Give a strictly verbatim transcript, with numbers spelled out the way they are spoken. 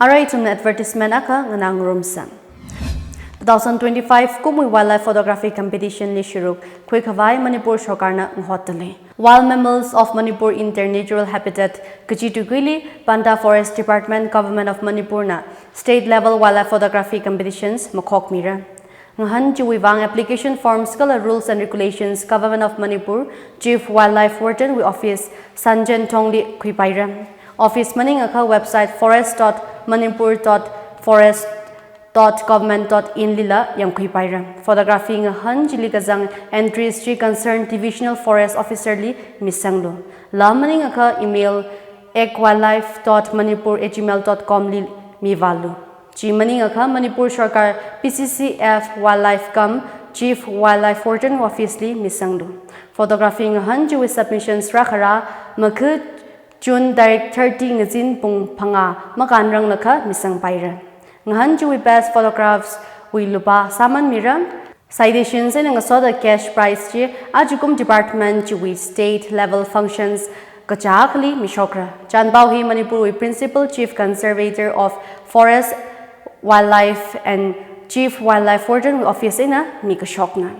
Arui ithumna advertisement akha nganā ngarumsa. Two thousand twenty-five kumwui Wildlife Photography Competition li shuruk khuikhavai Manipur Sarkarna ngahotdalei. Wild Mammals of Manipur in their Natural Habitat kaji tukuili Panda Forest Department, Government of Manipur na State Level Wildlife Photography Competitions makhokmira. Ngahān chiwui vang application forms kala rules and regulations Government of Manipur, Chief Wildlife Warden wui office Sanjenthong li khuipaira. Office maningakha website forest dot manipur dot forest dot government dot in lila yangkhuipaira. Photography ngahān chili kazang entries chi concerned Divisional Forest Officer li misanglu. Laa maningakha email egwildlife dot manipur at gmail dot com li mivālu. Chi maningakha Manipur Sarkar P C C F Wildlife cum Chief Wildlife Warden office li misanglu. Photography ngahān chiwui submissions rākhara makha June tarik thirty ngazin pung phangā makānranglakha misangpaira. Ngahān chiwui best photographs wui lupā sāmanmira. Citations eina ngasoda cash prize chi ajakum department chiwui state level functions kachākhali mishokra. Chānpao hi Manipur wui Principal Chief Conservator of Forest, Wildlife and Chief Wildlife Warden wui office eina mikashokna.